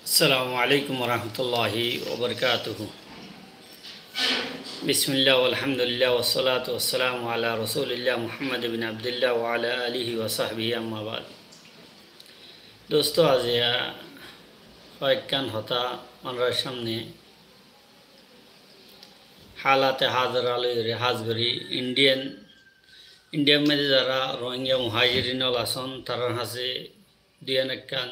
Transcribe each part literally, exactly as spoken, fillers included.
السلام عليكم ورحمة الله وبركاته. بسم الله والحمد لله والصلاة والسلام على رسول الله محمد بن عبد الله وعلى آله وصحبه، أما بعد. Dustó, aijja hoekkán hotá ónorar sámne hálate házir loiyóre, hás gorí Indian, Indiar maze zará Rohingya muhajirin ól asón, tarár hañsé diyán ekkán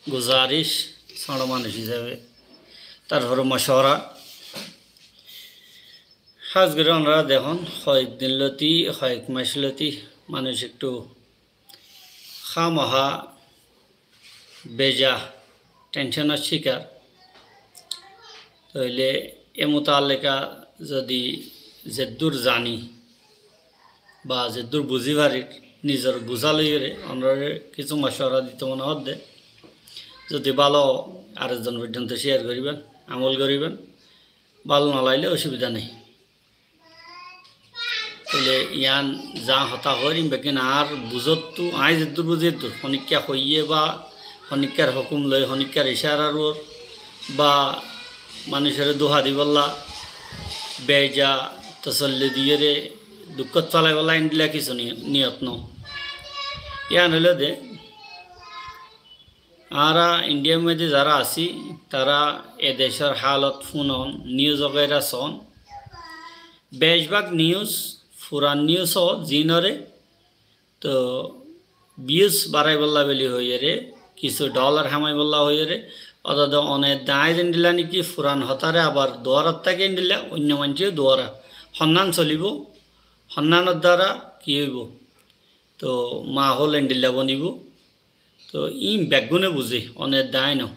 guzaric, sóñço manúic hísabe, tarfore mocuwara. Hás gorí ónora dekón, hoek din lóti, hoek mac lóti manúic ektu hámahá beja, tension or cikar. Tóile e mutallika zodi zeddur zani ba zeddur buzi farir, nizor buza loiyóre ónorare kissú mocuwara dito mone hoódde. Zodi bála, ar ekzon foijjonto share goriben, amol goriben. Bála no laile osubida nai. Tóile yián za hotá hoóir, ín beggín añár buzóttu, aññí zeddur buzí eddur, honikka hoiyé ba honikkar hókum loi, honikkar icárar uore ba manúicoré duha dibólla, beja tosolli diyóre dukkót felaibólla, endilla kissú ni-, niyot no. Yián óilde, añára Indiyar maze zará así, tará e decór hálot fúnon, news ogaira són. Becbák news, furan news ó, zinoré to views baraibólla buli hoiyóre, kissú dollar hamaibólla hoiyóre, ótode one dañái zendilla niki furan hotáre abar duwarat táke endilla, oinno maincé duwara. Honnán solibó, honnánor duara ki óibo? To mahól endilla bonibó. To iín beggúne buzé, one dañái no.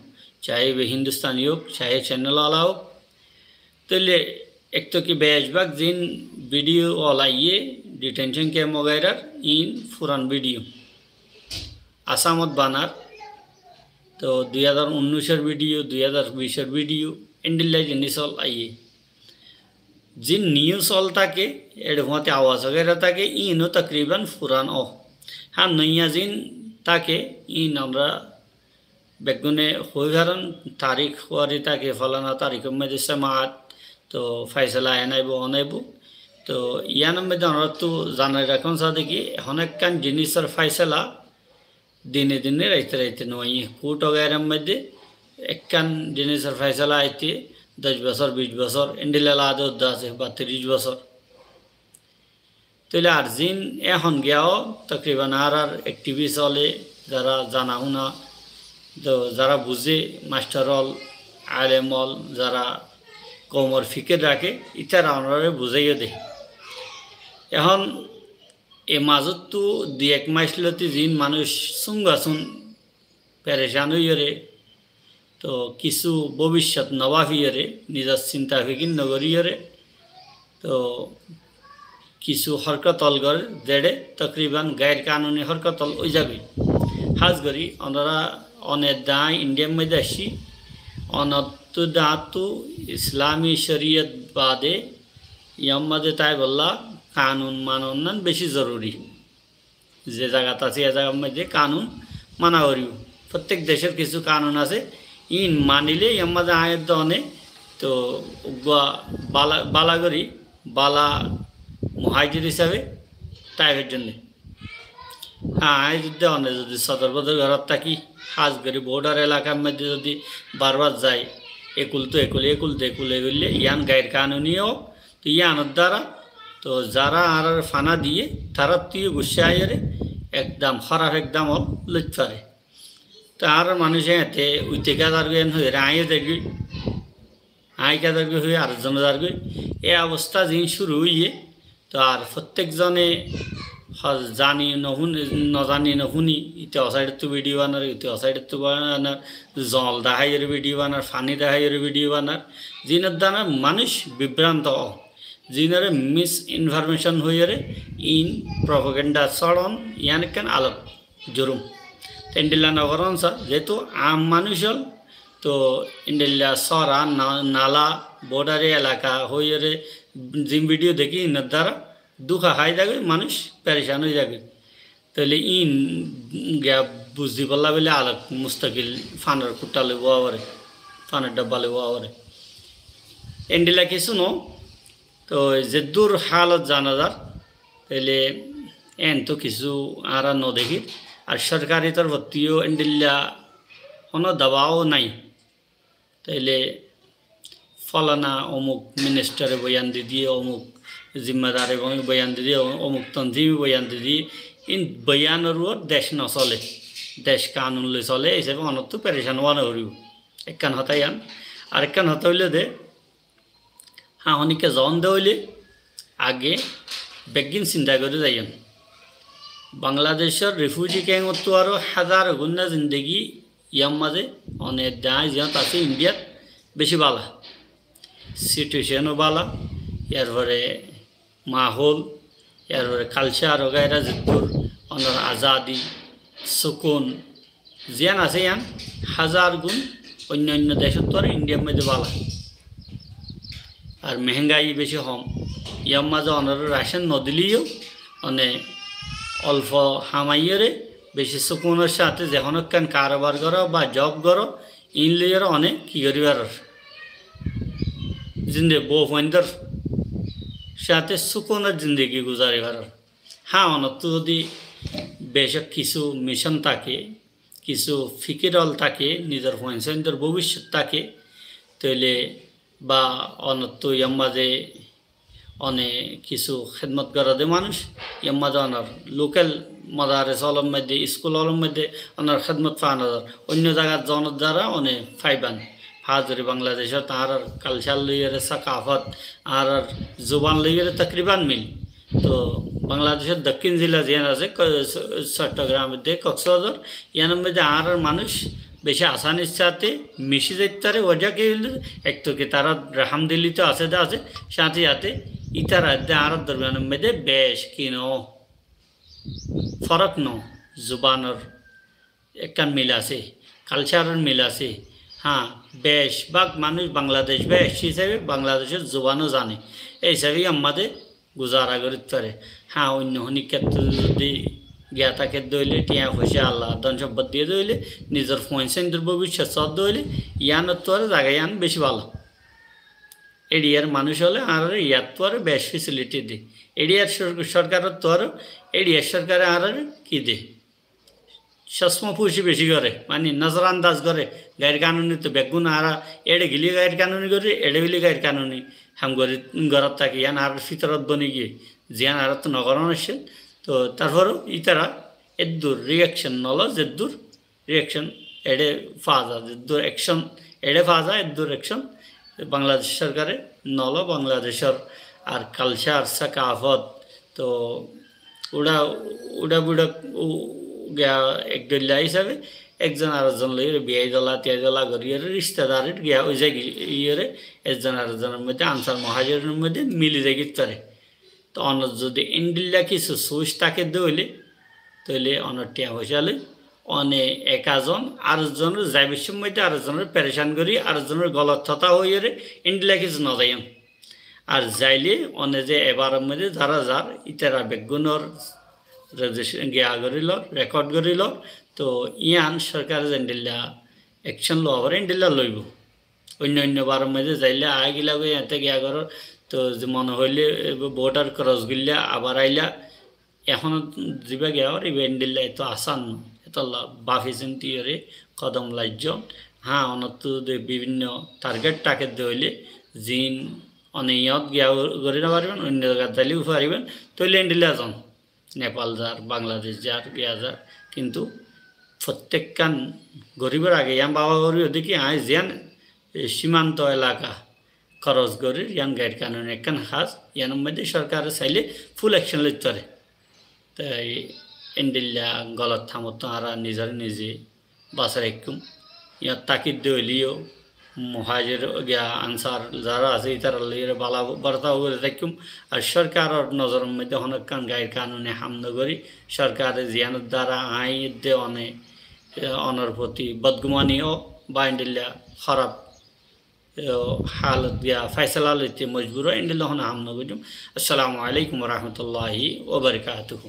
Cahe iba Hindustani ók, cahe channel wala ók. Tóile ekto ki becbák ziín video ól aiyé, detention camp ogairar, iín furan video. Asamot banar, to dui házar unnúicor video, dui házar bicor video, endilla ziníc ól aiyé. Ziín news ól táke, eçe fuáñti awaz ogaira táke, iín ó takriban furan ó. Há, noiya ziín táke, iín añára beggúne hoói faron, tarik hoóri táke, folana tarikor maze semaat, to faisala en aibo, on aibo. To yiánor maze onoráttu zanai rakón saá de ki, ehón ekkán zinícor faisala dine dine, raite raite no aiyé. Kurt ogairar maze ekkán zinícor faisala aite doc bosór, bic bosór, endilla lade uddá asé, ba tiríc bosór. Tóile ar ziín ehón giyá ó takriban añárar activist óle, zará zana fúna, to zará buzé, mastor ól, alem ól, zará koumor fikir raké, ítara onoráre buzáiyo de. Ehón e mazóttu dui ek mac lóti ziín manúic súnga sún perecan óiyoré, to kissú bóbiccot no báfiyoré, nizor sinta fikir no goríyoré, to kissú hórkot ól gorér, zeçé takriban gair kanuni hórkot ól ói zagói. Hás gorí onorá one dañái Indiyar maze aiccí, onottu dañáttu Islami coriyot bade yar maze táibolla kanun manonnán beci zoruri. Ze zagat así, e zagar maze kanun mana foribó. Fottek decór kissú kanun asé, iín manile yar maze aññí edde one, to uggúa bála, bála gorí, bála muhajir hísabe táibar zonne. Aññí edde one zodi sodor bodor gorót táki, hás gorí border elakar maze zodi barbar zai, ekul tú ekul, ekul tú ekul, e goille yián gair kanuni ó, to yiánor duara, to zará añáráre fana diyé, taráttu yó guccá aiyóre ekdam hóraf ekdam ól loit fare. To añárar manúic eñte uite kiyá zargói en hoiyóre aññí zaigói, aññí kiyá zargói hoiyóre ar ekzone zargói. E obostá ziín cúru óiye, to ar fottek zone hó-, zani no fúni, no zani no fúni, ite o saidottú video banar, ite o saidottú banar, zol deháiyoré video banar, faní deháiyoré video banar, ziínor duara manúic bibranto ó. Zinoré misinformation hoiyóre iín propaganda sóron, yián ekkán alok jurum. Te endilla no gorón sa, zehetu am manúic ól, to endilla sóra, na-, nala, bodari elaka hoiyóre ziín video dekí, iínor duara dúka hái zagói, manúic perecan ói zagói. Tóile iín giya buzibálla bóli alok mustakil fanor kuthá loibó abar, fanor dhabba loibó abar. Endilla kissú no, toi zeddúr hálot zana zar, tóile eén to kissú añára no dekír. Ar sorkari torfóttu yó endilla honó dabao nái. Tóile fólana omuk ministare boyan di diyé, omuk zimmadare bo-, boyan di diyé, o-, omuk tonzime boyan di diyé, iín boyanor uore dec no sole, dec kanun loi sole, ei hísabe onottú perecan ówa no foribó. Ekkán hotá yián. Arekkán hotá óilde, há, honikka zon de óile age beggín sinta gorí zaiyon. Bangladecor rifuji kempottú aró házar gunná zindegi yar mazé, one de añí ziyót así Indiyat beci bála. Situeconó bála, yarfore mahol, yarfore kalcar wagaira zeddúr, onor azadi, sukun, ziyán asé yían házar gun oinno oinno decóttu aró Indiyar modde bála. Ar mehéngai beci hom. Yar mazé onoré racon no dileyó, one olfo hamaiyóre beci sukunor sáte ze honó ekkán karobar goró ba job goró, iín loiyóre one ki gorí farer? Zinde bou fuaindor sáte sukunor zindegi guzari farer. Há, onottú zodi becók kissú micon táke, kissú fikirol táke, nizor fuain suaindor bobicot táke, tóile ba onottú yar mazé one kissú hédmot goró de manúic, yar mazé onor lokel madares ólor modde, iskul ólor modde onor hédmot faa no zar. Oinno zagat zonor duara one faiban. Házori Bangladecot añárar kalcar loiyóre, sakafot, añárar zuban loiyóre takriban mil. To Bangladecor dokkin zila ziyán asé, ko-, Ch-, Chottogramor de Koksbazar, yíanor modde añárar manúic beci asanir sáte mici zaitó fare, waja ki óilde, ek to ki tará rahamdili to asé de asé, sáte sáte ítara edde añárar dormiyanor modde bec ki no, forok no, zubanor ekkán mil asé, kalcaror mil asé. Há, bec bák manúic Bangladec bec hísabe Bangladecor zubanó zane. Ei hísabe yar mazé guzara gorí fare. Há, oinno honikkattú zodi giya táke de óile, tiañ foicá Allah don sompot diye de óile, nizor fuain suaindor bobicot só de óile, yíanottú aró zaga yían beci bála. Ediyar manúic óle añáráre yíanottú aró bec fesiliti de. Ediyar sor-, sorkarottú aró, ediyar sorkare añáráre ki de? Cosmo fuci beci gore, mani nazarandaz gore, gair kanuni to beggún añára ere gile gair kanuni gori, ere gile gair kanuni ham gori, gorat táki, yían añárar fitorot boni giye, ziyán añárattú no goron accíl. To tarfore ítara eddur reaction no lo, zeddur reaction ere faa za, zeddur action ere faa za, eddur action Bangladec sorkare no lo, Bangladecor ar kalcar, sakafot, to uça, uça buça, u-, giya ek dhoilla hísabe ekzon arekzon loi biyai dola, tiyai dola gori ere rictadarir giya ói zai gi-, ere ekzon arekzonor modde ansar muhajiror modde mili zai git fare. To onor zodi endilla kissú suc táke de óile, tóile onor tiañ foicá loi, one ekazon arekzonor zaibar somot arekzonore perecan gori, arekzonore golot hotá hoiyóre endilla kissú no zaiyon. Ar zaile one ze ebaror modde zara zar, ítara beggúnor rejis-, giya gorí lor, rekod gorí lor, to yían sorkare zendilla ekcon lowa fore endilla loibo. Oinno oinno baror modde zaile aigila goi ete giya goror, to ze mone hoile, e, bo-, border cross goilla abar aila, ehón ziba giya goror, iba endilla eto asan no. Etolla bafi sinti gori kodom laijjon. Há, onottú de bibinno target target de hoile, zin one iyot giya gori no fariben, oinno zagat zaile ufariben, toile endilla zon. Nepal zar, Bangladec zar, giya zar, kintu fottekkán goribor age yián baba goribo de ki, añí ziyán, e, simanto elaka koros gorir, yián gair kanuni ekkán ham, yiánor modde sorkare saile full action loit fare. Toi endilla golot hamottú añára nizore nize basai raikkúm. Yían tákir de óileyo muhajir giya ansar zara asé, ítarar lói bála bortaf gorí táikkúm. Ar sorkaror nozoror moiddé honó ekkán gair kanuni ham no gorí, sorkare ziyánor duara añí edde one, e, onor foti bodgumani ó ba endilla hóraf, e, hálot giya faisala loite mojbur ó, endilla honó ham no goijjum. Assalamu alaikum wa rahmatullahi wa barakatuhu.